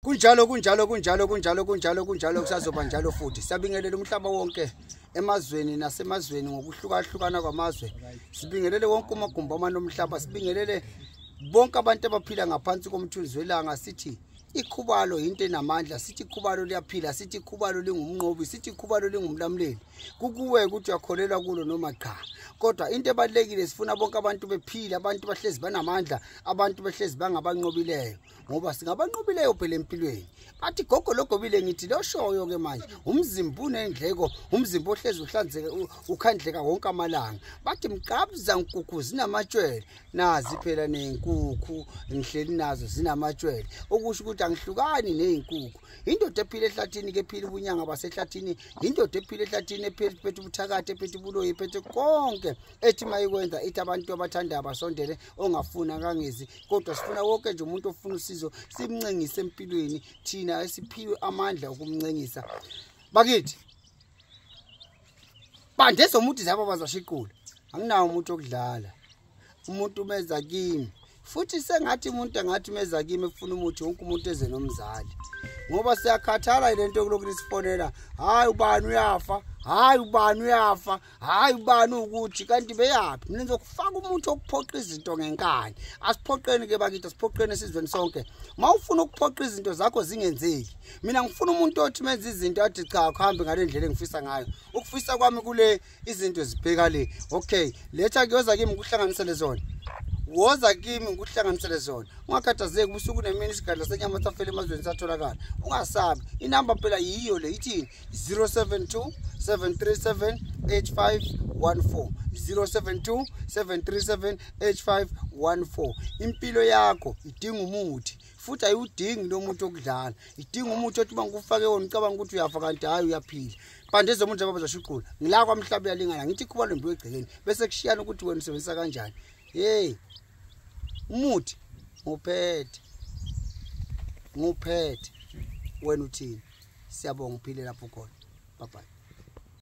Kunjalo, kunjalo, kunjalo, kunjalo, kunjalo, kunjalo, kusazoba njalo futhi. Siyabingelela umhlaba wonke emazweni nasemazweni ngokuhlukahlukana kwamazwe. Sibingelele wonke amagumbi amane omhlaba, sibingelele bonke abantu abaphila ngaphansi komthunzi welanga. Sithi ikhubalo into enamandla, sithi ikhubalo liyaphila, sithi ikhubalo lingumnqobi, sithi ikhubalo lingumlamuleli. Kukuwe ukuthi uyakholelwa kulo noma cha, kodwa into ebalulekile sifuna bonke abantu bephila, abantu bahlezi banamandla, abantu behlezi bangabanqobileyo, ngoba singabanqobileyo phela empilweni. Bathi gogo logobile, ngithi loshoyo ke manje umzimba unendleko, umzimba ohlezi uhlanzeke ukhandleka wonke amalanga. Bathi mqabza nkukhu zinamatshwele, nazi phela nezinkukhu ngihleli nazo zinamatshwele, okusho ukuthi angihlukani nezinkukhu. Indoda ephila ehlathini ke ephila ubunyanga basehlathini, indoda ephila ehlathini ephethe ubuthakathi, ephethe ubuloyi, ephethe konke, ethi mayikwenza ithi abantu abathandayo abasondele, ongafuna kangezi. Kodwa sifuna wonke nje umuntu ofuna usizo simncengise empilweni, thina esiphiwe amandla okumncengisa. Bakithi bande somuthi zabo bazashiqula, anginawo umuntu okudlala, umuntu meza kimi. Futhi sengathi umuntu angathi meza kimi efuna umuthi, wonke umuntu eze nomzali, ngoba siyakhathala lento yokulokhu nisifonela, hayi ubani uyafa, hayi ubani uyafa, hayi ubani ukuthi kanti beyaphi. Mina ngizokufaka umuntu okuphoqa izinto ngenkani. Asiphoqeni ke bakithi, asiphoqeni esizweni sonke. Mawufuna ukuphoqa izinto zakho zingenzeki, mina ngifuna umuntu othi menza izinto athi cha, kuhambe ngale ndlela engifisa ngayo. Ukufisa kwami kule izinto zibheka le, okay, letha kuyoza kimi ngikuhlanganisele zona, woza kimi ngikuhlanganisele zona. Ungakhathazeki, ubusuku nemini isigadla senyama safela emazweni satholakala. Ungasabi, inamba phela yiyo le, ithini? 072 737 8514, 072 737 8514. Impilo yakho idinga umuthi, futhi ayiwudingi lo muntu okudlala, idinga umuthi othi uma ngikufake wona ucabanga ukuthi uyafa kanti hhayi uyaphila. Bande zomuntu njengoba bazashuqula, ngila kwamhlaba uyalingana, ngithi ikhubalo mbiwe egcekeni, bese kushiyana ukuthi wena usebenzisa kanjani. Hey, umuthi nguphethe, nguphethe, wena uthini? Siyabonga, uphile lapho khona. Bye bye.